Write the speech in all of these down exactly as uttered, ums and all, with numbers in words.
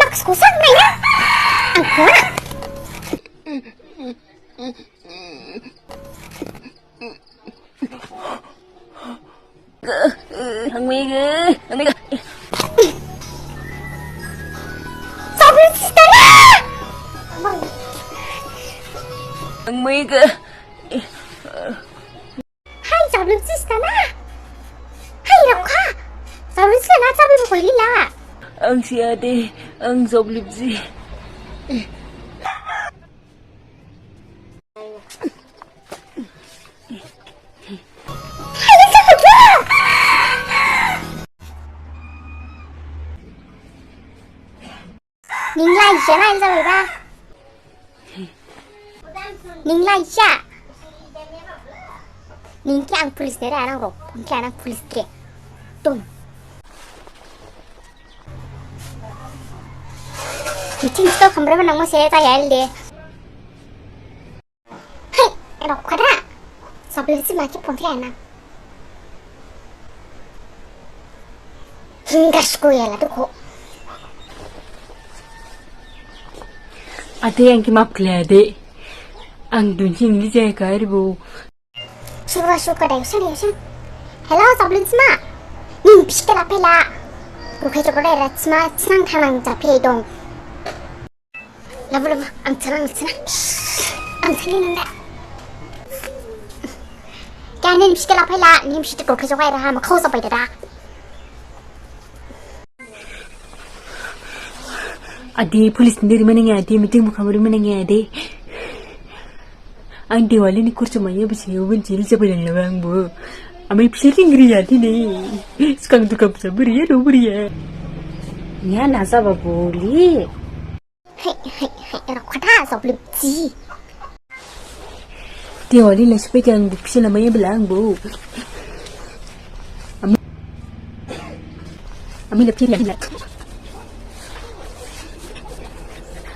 Max kusang mai na. Ang kuat. Ang mega, ang mega. Sabi sista na. Ang mega. Hai, jablip jis tana. Hai, rokha. Jablip jis tana, jablip jis koili la. Ang si ade, ang jablip jis. Hai, jablip jis. Ning lai jana ilja baiba. Ning lai ja. Ning khe ang police ne re anang ro. Ning khe anang police khe. Tum. Meeting sto khamre manang mo se ta yail de. Hai, rokha da. Sablesi maki phone khe na. Hinggas ko yala tu ko. Ade, ang khe map khlai ade. Ang dunjing ni jai ka ribo. Sura suka dai usan usan. Hello, sablesi ma. Ning piskela pela. Ko khai chokro dai ratsma snang thanang jape dong. Labu, labu, ang tsanang, ang tsanang. Ang tsanang nang da. Kya nim shikala phaila, nim shiti kokhe jokai raha, ma khau sapai da. Adi, police ni rimane nge adi, meeting mukhamuri mane nge adi. Ang Diwali ni kurcho maya bisi, ubin chil sapai lang labang bo. Amai pisa ling ri ya di ni. Skang tu kam sabri ya, dobri ya. Nya na saba boli. Hai, hai, hai, era khata sob lipji. Te oli la sipe kang bu pisi la maya belang bu. Ami, ami lipji la.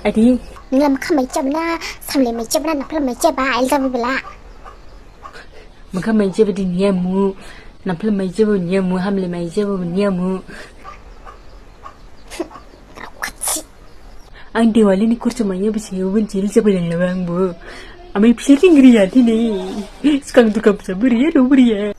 Adi. Ningla makha mai jab na, samle mai jab na, napla mai jab ba, el jab bela. Makha mai jab di niamu, napla mai jab niamu, hamle mai jab niamu. Ang Diwali ni kurcho maya bisi, ubin chil sapai lang labang bo. Amai pisa ling ri ya di ni. Skang tu kam sabri ya, dobri ya.